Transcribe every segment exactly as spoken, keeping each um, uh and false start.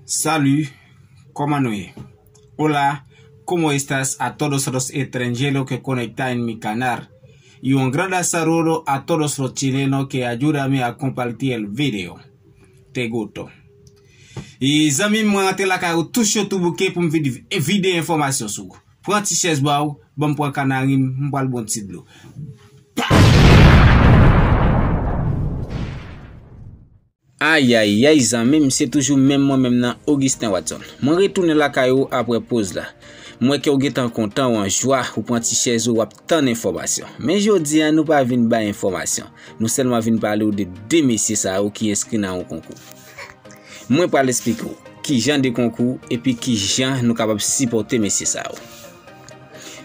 Salud, ¿cómo no es? Hola, ¿cómo estás a todos los extranjeros que conectan en mi canal? Y un gran saludo a todos los chilenos que ayudan a compartir el video. Te gusto. E zanmi m, mwen rantre lakay ou touche tou bouke pou m vide, vide enfòmasyon sou ou. Pran ti chèz ba ou, ban m pran kanari m, m pral bon ti dlo. Ayayay, zanmi m, se toujou menm mwen menm nan, Augustin Watson. Mwen retounen lakay ou apre poz la. Mwen wè ke w gentan kontan, w an jwa, ou pran ti chèz ou, w ap tann enfòmasyon. Men jodi a, nou pa vin bay enfòmasyon. Nou sèlman vin pale w de de mesye sa yo ki enskri nan yon konkou. Mwen pral esplike w kijan de konkou epi kijan nou kapab sipòte mesye sa yo.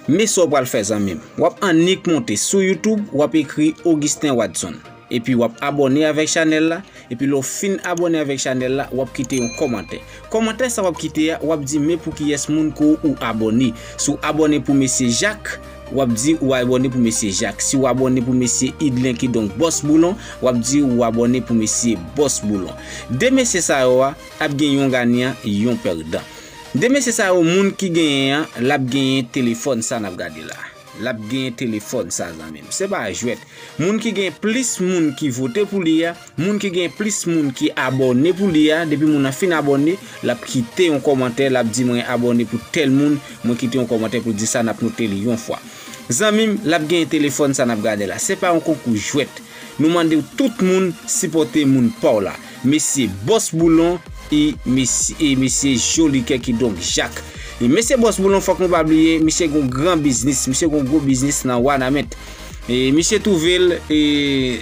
Men sa w pral fè, zanmi m. W ap annik monte sou YouTube, w ap ekri Augustin Watson. Epi w ap abòne avèk chanèl la. Epi lè w fin abòne avèk chanèl la, w ap kite yon kòmantè. Kòmantè sa w ap kite a, w ap di men pou kiyès moun ke w abòne. Si w abòne pou mesye Jak, w ap di ou abòne pou mesye Jak. Si w abòne pou mesye Idlen, kidonk Bòs Boulon, w ap di ou abòne pou mesye Bòs Boulon. De mesye sa yo a ap gen yon ganyan, yon pèdan. De mesye sa yo, moun ki genyen an, l ap genyen telefòn sa n ap gade la. L ap genyen telefòn sa, zanmi m. Se pa jwèt. Moun ki gen plis moun ki vote pou li a, moun ki gen plis moun ki abòne pou li a, depi moun nan fin abòne, l ap kite yon kòmantè, l ap di mwen abòne pou tèl moun, mwen kite yon kòmantè pou di sa, n ap note li yon fwa. Zanmi m, l ap genyen telefòn sa n ap gade la. Se pa yon konkou jwèt. Nou mande w tout moun sipòte moun pa w la. Mesye Bòs Boulon e mesye, e mesye Jolikè, kidonk Jak. E mesye Bòs Boulon, fòk nou pa bliye, misye gon gran biznis, misye gon gwo biznis nan Wanament. E misye twouve l, e,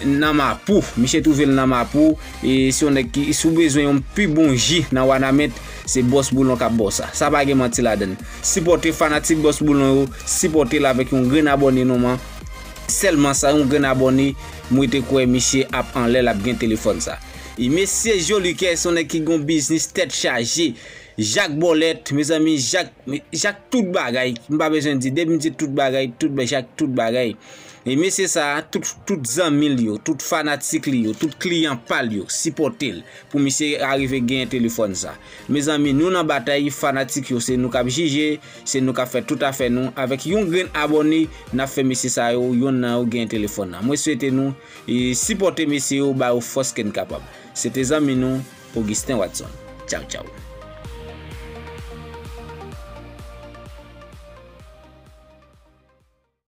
nan Mapou. Misye twouve l nan Mapou. E si w nèg ki, si w bezwen yon pi bon ji nan Wanament, se Bòs Boulon k ap ba w sa. Sa pa gen manti ladan l. Sipòte fanatik Bòs Boulon yo, sipòte l avèk yon grenn abòne nòmal. Sèlman sa, yon grenn abòne, mwen te kwè misye ap anlè, l ap gen telefòn sa. E mesye Jolikè, se yon nèg ki gon biznis tèt chaje. Jak Bòlèt, mezanmi, Jak, Jak tout bagay, m pa bezwen di, depi m di tout bagay, tout ba-, Jak tout bagay. E mesye sa, tout, tout zanmi l yo, tout fanatik li yo, tout kliyan pa l yo, sipòte l pou misye arive genyen telefòn sa. Mezanmi, nou nan batay, fanatik yo, se nou k ap jije, se nou k ap fè tout afè nou. Avèk yon grenn abòne, n ap fè mesye sa yo, yonn nan yo genyen telefòn nan. Mwen swete nou, e, sipòte mesye yo, ba yo fòs ke n kapab. Se te zanmi nou, Augustin Watson. Tchaw, tchaw.